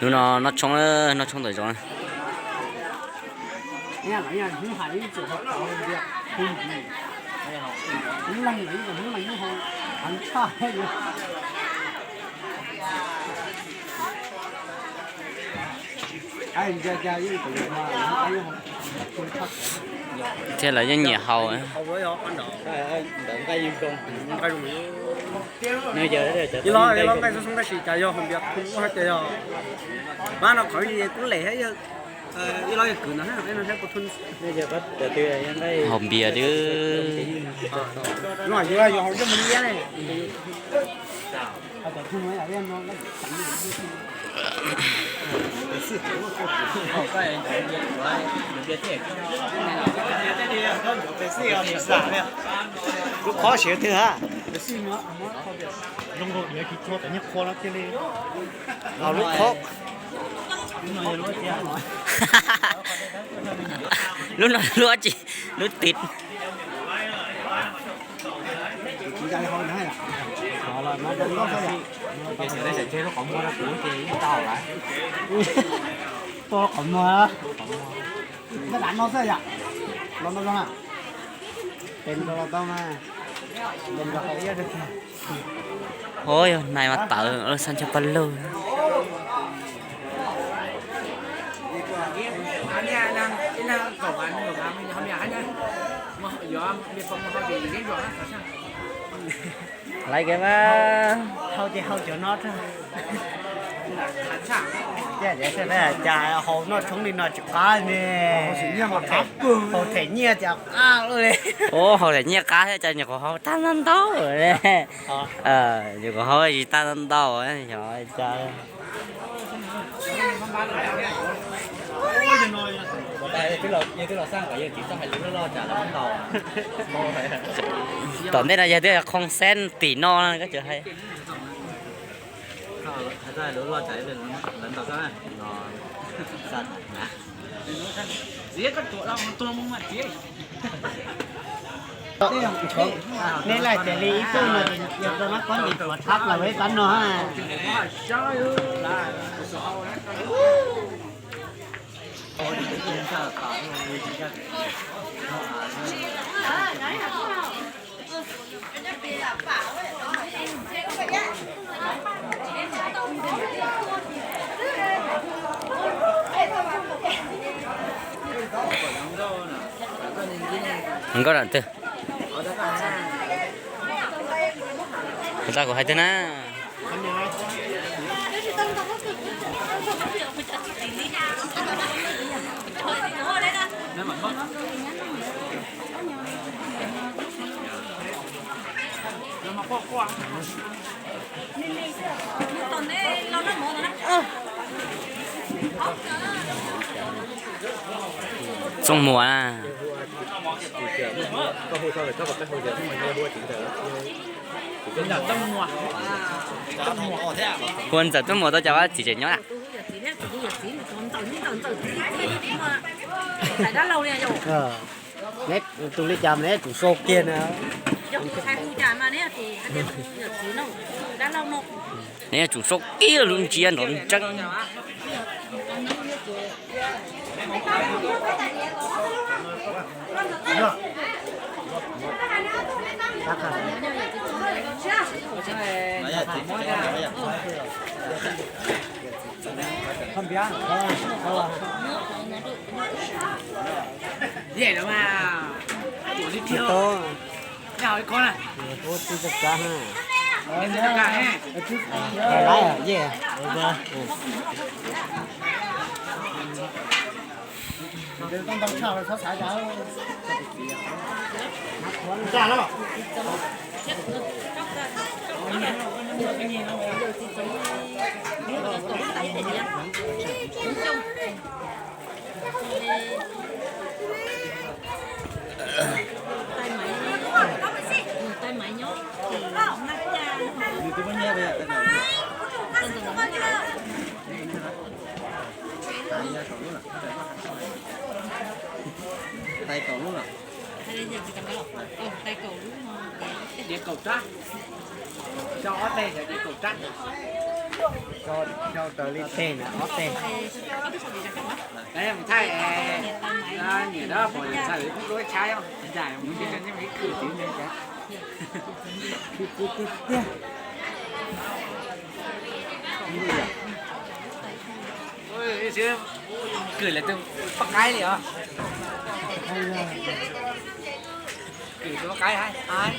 Hnub no noj tshoob, noj tshoob ntawm zoov. Thiab lawv yeej nyiam haus. Ib lo nqaij xoob xoob tab sis cas yog haus npias, kuv hais tias yog pab no qhov kuj lem thiab, ib lo yog kwv no, haus npias twb. Lub khob siav twg ha? Zoo nkaus diav tsis tshua, cov nyiaj qhua no thiaj li. Lub khob. Lub no lub tsis, lub tid. Tua qhov muag. Ua yog nais mas tawv, xab nchab paj lug. Laiv kev mas hau ces hau cov no. Cas haus noj tshoob li no tsis qab ne. Haus them nyiaj cas qab li. Ua haus them nyiaj qab thiab cas nyuam qhuav haus tag ntau ntau. Nyuam qhuav haus tsis tag ntau ntau, xyov cas. Tom ntej no yog twb qhoo xeeb tim no koj tseem hais. Neb laij tias li ib tug no ces yog rau nab kob ntim tuav thab plaws ib pab no. Nkauj dam twg? Kuv tau kuv hais twg na? Txooj muas na. Hu ntxawm txooj muas tau cas ua txiv tseem nyob na. Neb tus li cas neb tsum sau kiag na. Neb yuav tsum sau kiag lub ntsiab nrov ntseeb. Tais kaum lub, tais kaum lub, diav kaum rab, xyov ob teg xyov diav kaum rab. Tej na ob tej. Kwm lawv tus poj qaib li os. Kwm tus poj qaib hais.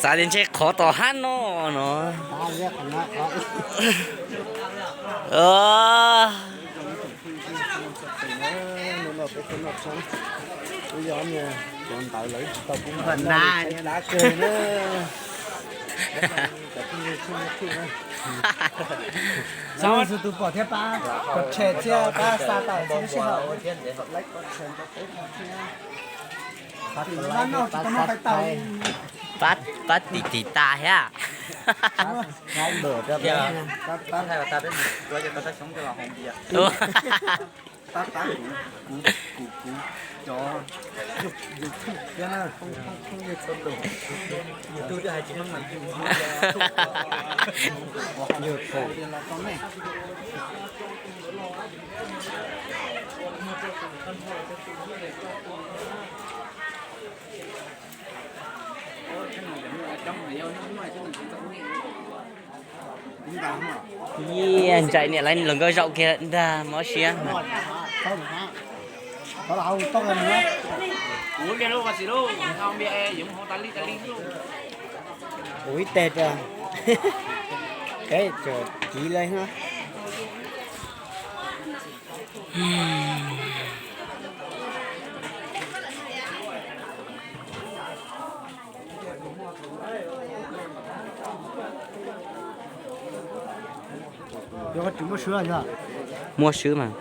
Xav tias ntshe qhov tom hab no no. Tus pom thiab pab kom tshem thiab pab xa tawm thiab sij hawm. Pab tim tim tas thiab. Yia, ntsais niam lawv los nkauj zaum kiag ntag mob siab. Ua ib teg rau, peb tsuas kiv lawm no. Muaj swb mas.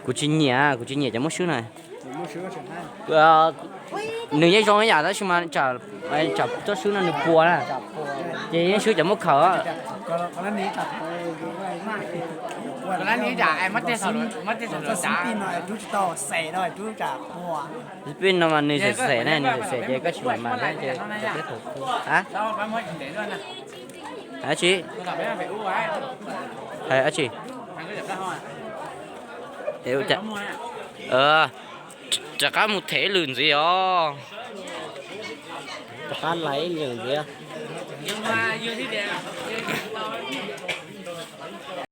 Kuv tsis nyiam, kuv tsis nyiam cov muaj swb na. Nws yeej zoo ib yam tab sis mas tsam tsob swb no nws puas na, ces yeej swb cov muaj khaws. Pib no mas nws xem xem na, nws xem xem ces koj tsis mam mam thiab ces. Dab tsi? Hais dab tsi? Rov qab mus them lwm ntxiv os. Rov qab lais lwm ntxiv.